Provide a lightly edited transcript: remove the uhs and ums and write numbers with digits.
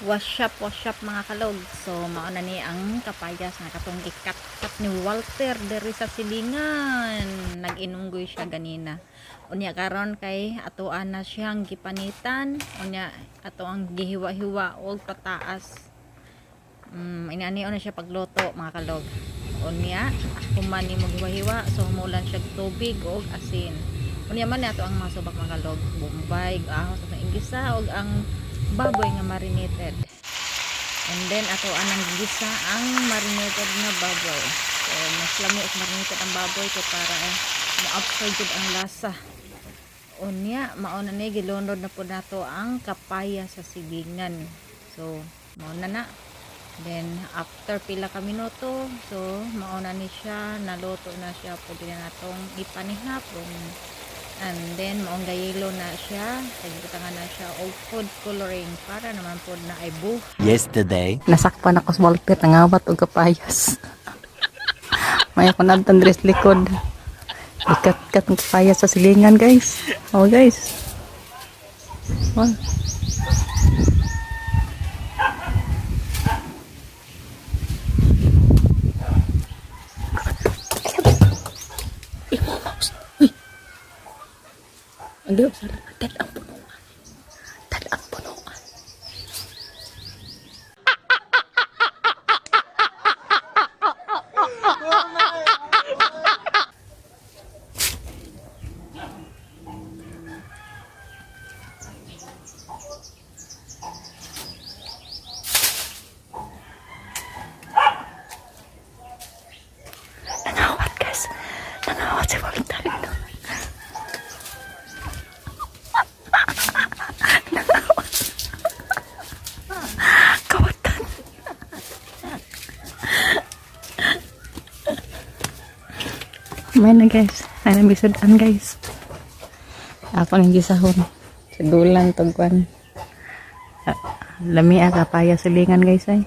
Wash up, mga kalog. So mao na ni ang kapayas nga katong gikat-kat ni Walter diri sa silingan. Nag-inunggoy siya ganina. Unya karon kay atoan na siyang gipanitan. Unya ato ang gihiwa-hiwa og pataas. Inani na siya pagluto, mga kalog. Unya human nimo gihiwa-hiwa, so humulan siya og tubig og asin. Unya man ato ang mga subak, mga kalog, bombay, ahos atong igisa og ang baboy nga marinated. And then ato anang gisa ang marinated nga baboy. So mas lami og marinated ang baboy kay para mo-absorb jud ang lasa. Unya mao na ni gilunod na pud nato ang kapaya sa silingan. So mao na na. Then after pila ka minuto, so mao na ni siya, naluto na siya, pwede na natong ipanihapon. And then maong gayelo na siya, tagbutangan na siya og food coloring para naman pod na ay buhay. Yesterday. Nasakpan ako sa Walter, nangawat og kapayas. May ako nabtan diri sa likod. Ikat-kat ang kapayas sa silingan, guys. Oh, guys. Oh. Imo mouse. Uy. Ang dami sa dad ang punuan. Dad ang punuan. Nangawat, guys. Nangawat si Walter. Nangawat. Kawatan. May na, guys. Ay na bisudan, guys. Ako nang gisahon. Sa dulan tugwan. Lami ang kapaya silingan, guys, ay.